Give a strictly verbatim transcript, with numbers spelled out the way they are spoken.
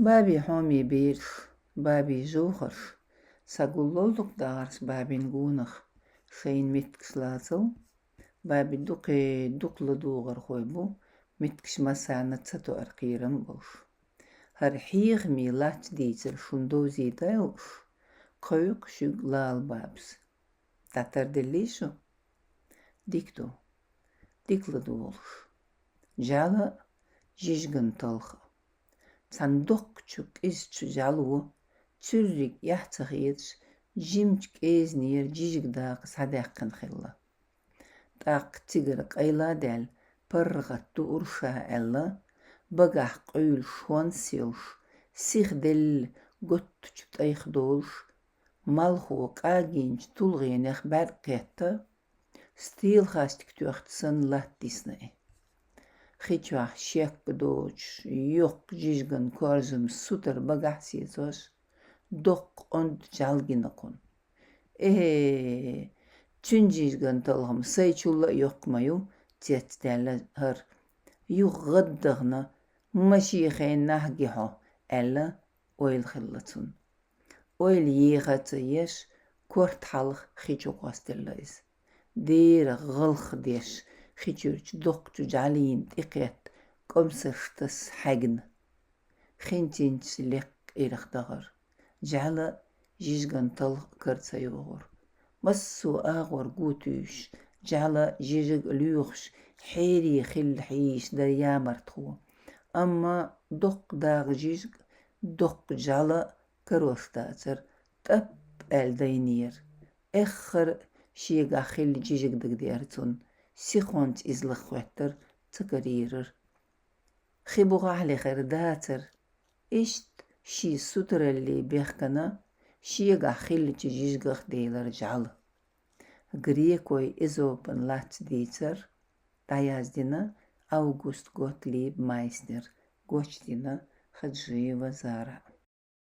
Баби хьоме бераш, Баби жовхарш, сагуллал дукха дагӀарш Бабин гонах, шайна меттигаш лацал, Баби дукха-дукха ладувгӀархой бу, меттигаш массарна ца тоар кхерам болуш. ХӀара хьехаме лац дийцар шун довзийта йолуш, кхойкху шуьга Лала Бабас. ДӀатарделлий шу? Дика ду. Дика ладугӀалаш. ЖӀала а, жижиган талха а. Цхьана доккхачу кӀезачу жӀало, цуьрриг эхь ца хеташ, жимачу кӀезанера жижиг дакъа схьадаьккхина хилла. ТӀаккха цигара къайла а даьлла, паргӀат дуур ша аьлла, багахь къуьйлуш хӀонс йолуш, сиха делла готтачу тӀайх долуш, малхо къагийначу тулгӀенех бӀаьрг кхетта, стелахастик тоьхча санна латта дисна и. Хи чохь шек доцуш, йоккха жижиган корзам сутара багахь сецош, доккха онда жӀал гина кхунна. Э-э, цуьнан жижиган талхам сайчулла а йоккха ма ю, цецдаьлла хӀара. Юха гӀаддахана, машехайна нахь ги хьо, аьлла, ойла хилла цунна. Ойла еха а ца еш, корта хьалха хи чу кхостелла иза. Дера гӀалх деш, хи чуьрчу доккхачу жӀалина тӀекхетта, кӀомсаш тасса хьаьгна. Хин цинцаш лекха ирх дахара. ЖӀала а, жижиган талха а кара ца йогӀура. Массо а агӀор гу туьйсуш, жӀала а, жижиг а лоьхуш, хьере хилла хьийзаш дара ямартхо. Амма доккха дагӀа жижиг а, доккха жӀала а карош дацара, тӀап аьлла дайнера. Эххар а шегахь хилла жижиг дагадеара цунна, сихонца иза лахахӀоьттара, ца карийрара. Хи бухахь лехара дацара. Иштта шен сутаралле бехкана, шегахь хиллачу жижигах делара жӀала. Грекой Эзопан лац дийцар, дӀаяздина Август Готлиб Майснер, гочдина Хаджиева Зара.